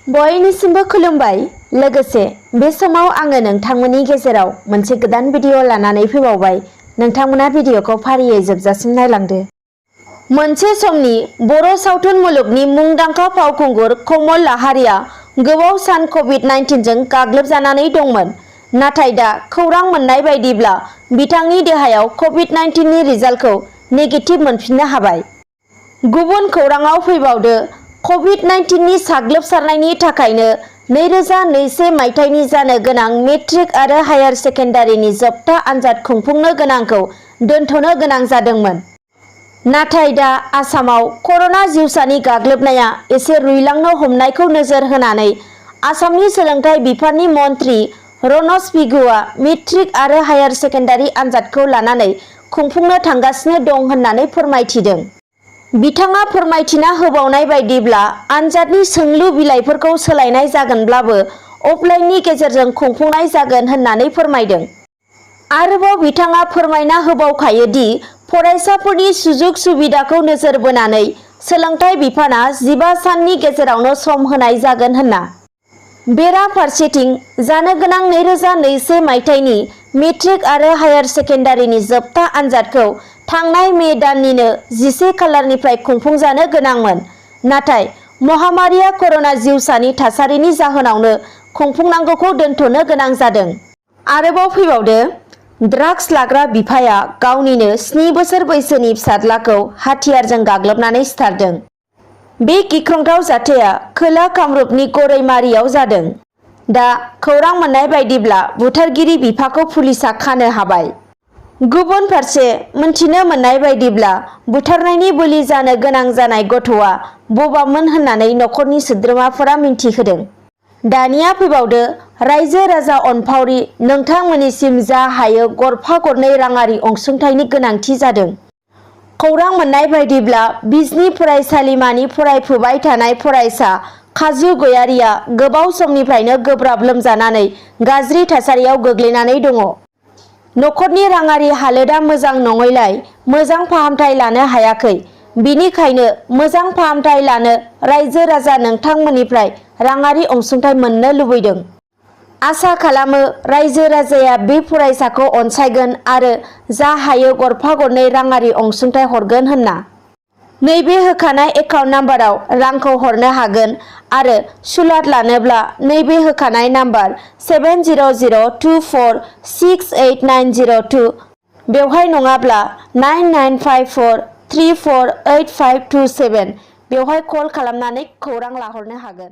बयनिसिमबो खुलुमबाय। लोगोसे बे समाव आङो नोंथांमोननि गेजेराव मोनसे गोदान भिडिअ लानानै फैबावबाय। नोंथांमोना भिडिअखौ फारियै जोबजासिम नायलांदो। मोनसे समनि बर' सावथुन मुलुगनि मुंदांखा फावखुंगुर कमल लाहारिया गोबाव सान कभिड-19 जों गाग्लोबजानानै दंमोन। नाथाय दा खौरां मोननाय बायदिब्ला बिथांनि देहायाव कभिड-19 नि रिजाल्टखौ नेगेटिभ मोनफिननो हाबाय। गुबुन खौराङाव फैबावदो, कभिड-19 नि साग्लोबसारनायनि थाखायनो 2021 मायथाइनि जानो गोनां मेट्रिक आरो हायार सेकेन्डारिनि जोबथा आनजाद खुंफुंनो गोनांखौ दोनथ'नो गोनां जादोंमोन। नाथाय दा आसामाव कर'ना जिउसानि गाग्लोबनाया एसे रुइलांनो हमनायखौ नोजोर होनानै आसामनि सोलोंथाइ बिफाननि मन्थ्रि रनज पेगुआ मेट्रिक आरो हायार सेकेन्डारि आनजादखौ लानानै खुंफुंनो थांगासिनो दं होननानै फोरमायथिदों। बिथाङा फोरमायथिना होबावनाय बायदिब्ला आनजादनि सोंलु बिलाइफोरखौ सोलायनाय जागोनब्लाबो अफलाइननि गेजेरजों खुंफुंनाय जागोन होननानै फोरमायदों। आरोबाव बिथाङा फोरमायना होबावखायोदि फरायसाफोरनि सुजुग सुबिदाखौ नोजोर बोनानै सोलोंथाइ बिफाना 15 साननि गेजेरावनो सम होनाय जागोन होनना। बेराफारसेथिं जानो गोनां 2021 मायथाइनि मेट्रिक आरो हायार सेकेन्डारिनि जोबथा आनजादखौ थांनाय मे दाननिनो 11 खालारनिफ्राय खुंफुंजानो गोनांमोन। नाथाय महामारिया कर'ना जिउसानि थासारिनि जाहोनावनो खुंफुंनांगौखौ दोनथ'नो गोनां जादों। आरोबाव फैबावदो, ड्राग्स लाग्रा बिफाया गावनिनो 7 बोसोर बैसोनि फिसाज्लाखौ हाथियारजों गाग्लोबनानै सिथारदों। बे गिख्रंथाव जाथाया खोला कामरुपनि गरैमारियाव जादों। दा खौरां मोननाय बायदिब्ला बुथारगिरि बिफाखौ पुलिसआ खानो हाबाय। गुबुन फारसे मिन्थिनो मोननाय बायदिब्ला बुथारनायनि बोलि जानो गोनां जानाय गथ'आ बबावमोन होननानै नखरनि सोद्रोमाफोरा मिन्थिहोदों। दानिया फैबावदो, रायजो राजा अनफावरि नोंथांमोननिसिम जा हायो गरफा गरनै राङारि अनसुंथाइनि गोनांथि जादों। खौरां मोननाय बायदिब्ला बिजनी फरायसालिमानि फरायफुबाय थानाय फरायसा काजु गयारिया गोबाव समनिफ्रायनो गोब्राब लोमजानानै गाज्रि थासारियाव गोग्लैनानै दङ। नखरनि राङारि हालोदा मोजां नङैलाय मोजां फाहामथाय लानो हायाखै। बिनिखायनो मोजां फाहामथाय लानो रायजो राजा नोंथांमोननिफ्राय राङारि अनसुंथाइ मोननो लुबैदों। आसा खालामो रायजो राजाया बे फरायसाखौ अनसायगोन आरो जा हायो गरफा गरनै राङारि अनसुंथाइ हरगोन होनना। नैबे होखानाय एकाउन्ट नाम्बाराव रांखौ हरनो हागोन आरो सुलाद लानोब्ला नैबे होखानाय नाम्बार 7002468902 बेवहाय नङाब्ला 9954348527 बेवहाय कल खालामनानै खौरां लाहरनो हागोन।